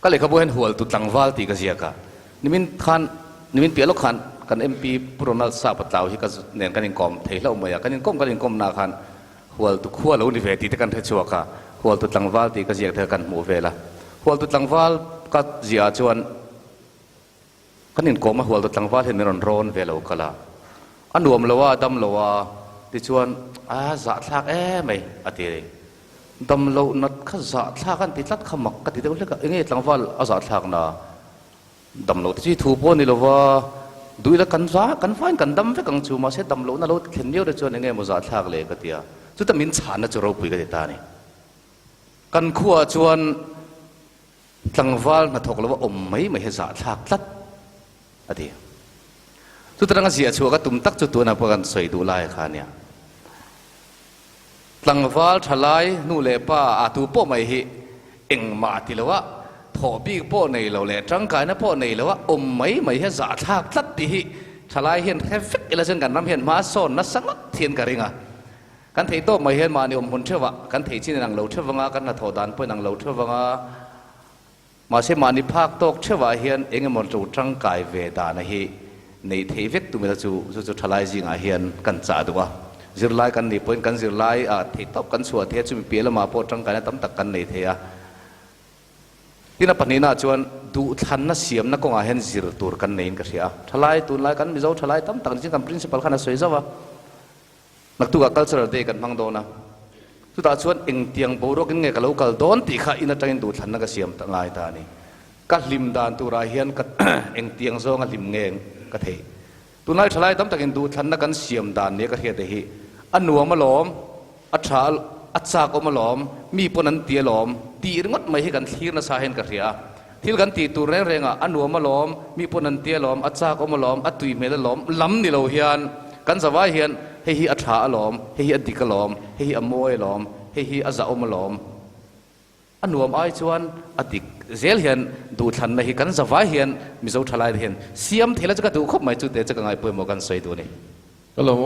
Ka lehkhabu hian Hualtu tlangval tih ka ziak a, nimin khan, nimin piah lawk khan kan MP Pu Ronald Sapa Tlau hi ka nen kan inkawm thei hlauh mai a, kan inkawm kan inkawmna khan Hualtu khua lo ni ve tih te kan hre chhuak a, Hualtu tlangval tih ka ziak te kha kan hmuh vel a. Hualtu tlangval ka ziah ah chuan kan inkawm a, Hualtu tlangval hian min rawn rawn ve lo kal a, a nuam lo a, a dam lo a, tichuan a zahthlak emai a ti. Dam loh nat kha zahthlak an ti tlat kha mak ka ti deuh hlek a, enge tlangval a zahthlak na? Dam loh te chu i thu pawh a ni lo va, duh ila kan va kan vain kan dam vek ang chu, mahse dam lohna lo thlen miau te chuan enge maw zahthlak le ka ti a, chuta min chhanna chu ropui ka ti ta a ni. Kan khuaah chuan tlangval hnathawk lova awm mai mai hi zahthlak tlat a ti. Chuta ranga ziah chhuah ka tum tak chu tunah pawh kan sawi duh lai kha a nia. Tlangval thalai nu leh pa a tu pawh mai hi engmah ti lo a, thawh bik pawh nei lo leh tangkaina pawh nei lo a awm mai mai hi a zahthlak tlat tih hi thalai hian hre vek ila chuan kan ram hian hma sawn nasa ngawt hian ka ring a. Kan theih tawp mai hian mahni awm hmun theuh ah kan theih chin inang lo theuh vanga kan hnathawh dan pawh inang lo theuh vanga mahse mahni phak tawk theuh ah hian eng emaw to tangkai ve dana hi neih theih vek tum ila chu chu chu thalai zingah hian kan chah duh a. Zirlai kan nih pawhin kan zirlai ah theih tawp kan chhuah thei a chumi piah lamah pawh tangkaina tam tak kan nei thei a. Tin a pahnihna chuan duhthlanna siamna kawngah hian zir tur kan neiin ka hria a. Thalai tunlai kan Mizo thalai tam tak nichin kan principal khan a sawi zauh a. Naktukah Cultural Day kan hmang dawn a, chutah chuan engtiang boruakin nge ka lo kal dawn tih kha in atangin duhthlanna ka siam ta ngai ta a ni. Ka hlim dan turah hian ka engtiang zawnga hlim nge ka theih. Tunlai thalai tam takin duhthlanna kan siam dan nia ka hriat hi a nuam alawm, a tha a chak awm alawm, mi pawn an ti alawm tih ringawt mai hi kan thlir nasa hian ka hria a. Thil kan tih tur reng rengah a nuam alawm, mi pawn an ti alawm, a chak awm alawm, a tui hmel alawm lam ni lo hian kan zavai hian hei hi a tha alawm, hei hi a dik alawm, hei hi a mawi alawm, hei hi a zahawm alawm. A nuam ai chuan a dik zel hian duhthlanna hi kan zavai hian Mizo thalai te hian siam theih la chu ka duh khawp mai chu te chu ka ngaihpawimawh kan sawi duh a ni. Hello.